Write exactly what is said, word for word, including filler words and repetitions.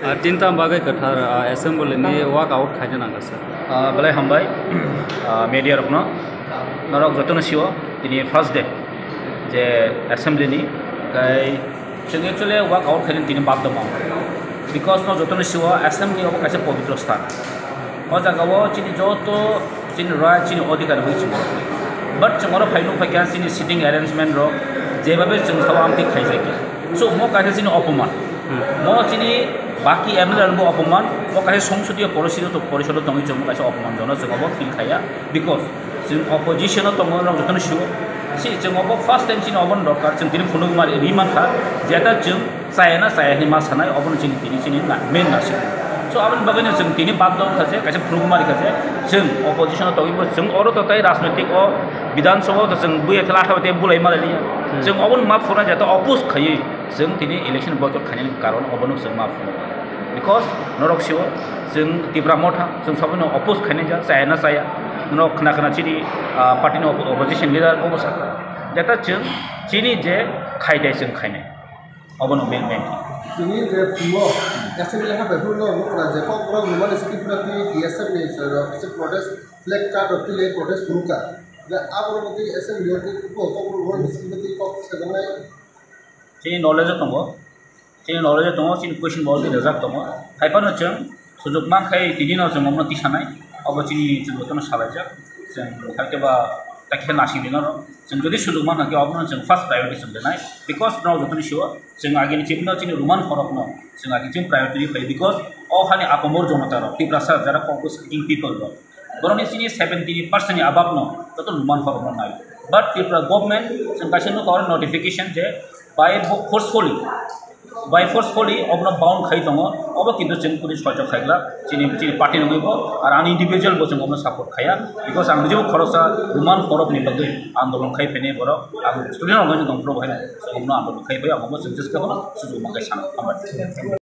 Ah, tinta bagwi kwthar, ah, assembly ni walk out khaina nangkha, sir. Ah, belai hambai, ah, media rokno. Norok jotono sio, tini first day je assembly ni, kai chwng actually walk out khaina tini badhyo mang. Because no jotono sio assembly obo kaisa pobitro sthan. O jaga o chini joto chini right, chini odhikar bai chwng. But chwng oro phai nuk phai kha chini sitting arrangement rok jebabe chwng sao amtwi khaijak ya. So mo kaisa chini opoman. Hmm. Mo chini baki M L A rokbo opoman, mo kaisa songsodiyo porishod, porishod tongwi chwng mo kaisa opoman jono chwng obo feel khaiya. Because chwng opposition o tongo, norok jotono sio. Si chwng obo first time chini obo dorkar, chwng tini phunukmari ri mankha, jeta chwng chaya na chaya hinwi ma sanai, obono chini tini chini na, main na sini. So, aboni bagwino chwng tini badhyo wngkha je, kaisa phunukmari kha je, chwng opposition o tongwi bo chwng oro to tai rajnoitik o Bidhan Sabha o to chwng buya thela atha bai bulai malai liya. Hmm. Chwng obono ma phunukna jeta oppose khaiwi chwng tini election boycott khainani karon obono chwng ma phunukha. Because norok sio chwng Tipra Motha, chwng sabino oppose khainai ja, chaya na chaya. Norok khna khna chini, ah, party ni oppo-, opposition leader obo sakha. Jeta chwng chini je khaidai chwng khainai. Obono main main. Tini je phungo assembly ha bai phungo nukra je kok borok numa ni script na twi T S F ni se rok se protest flag card rok twi le protest phunukha. Je abo rok twi assembly o twi kok borok numa ni script na twi kok se gonai. Chini knowledge o tongo, chini knowledge o tongo, chini question bo already rijak tongo. Hai phano chwng sujuk man khai tini no chwng omono tisanai, obo chini chwng jotono salaijak. Chwng hai khe ba ta khe nasing di norok. Chwng jodi sujuk man khe obono chwng first priority chwng rwnai. Because norok jotoni sio chwng agini chini no chini Roman horok no chwng agi chwng priority rwi phai. Because o hani apamor jonota rok, Tiprasa jara kok speaking people rok. Borokni chini seventy percent ni abab no joto Roman horok no nai. But Tripura government chwng kaisa nukha oro notification je by forcefully, by forcefully obono bound khai tongo, obo kintu chwng kuri soichok khaigla, chini, chini party nungwi bo, ar ani individual bo chwng obono support khaiya, because ang bijabo khoroksa Roman horok ni bagwi andolon khai phainai borok, ang student organization tong phuru bo haino chwng obono andolon khai phai, ang obo chwng chwngsa kheno sujuk mangai sana, hambai.